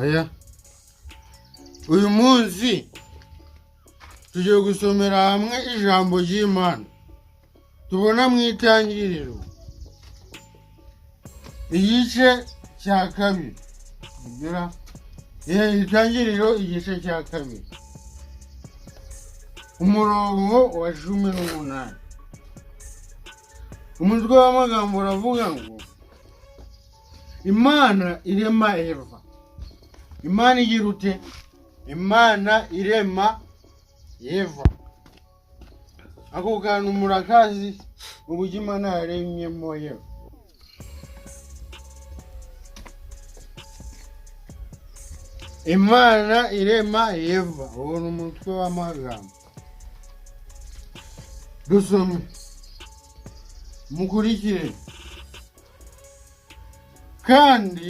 Aya, uyu munsi tugiye gusomera hamwe ijambo ry'Imana tubona mu Itangiriro igice cya kabiri. Ugera Itangiriro igice cya kabiri, umurongo wa 18. Umutwe w'amagambo uravuga ngo: "Imana irema Eva." Imana igira ute? Imana irema Eva. Ako kantu murakazi, uburyo Imana yaremyemo Eva? Imana irema Eva, uwo ni umutwe w'amagambo. Dusome, mukurikire kandi.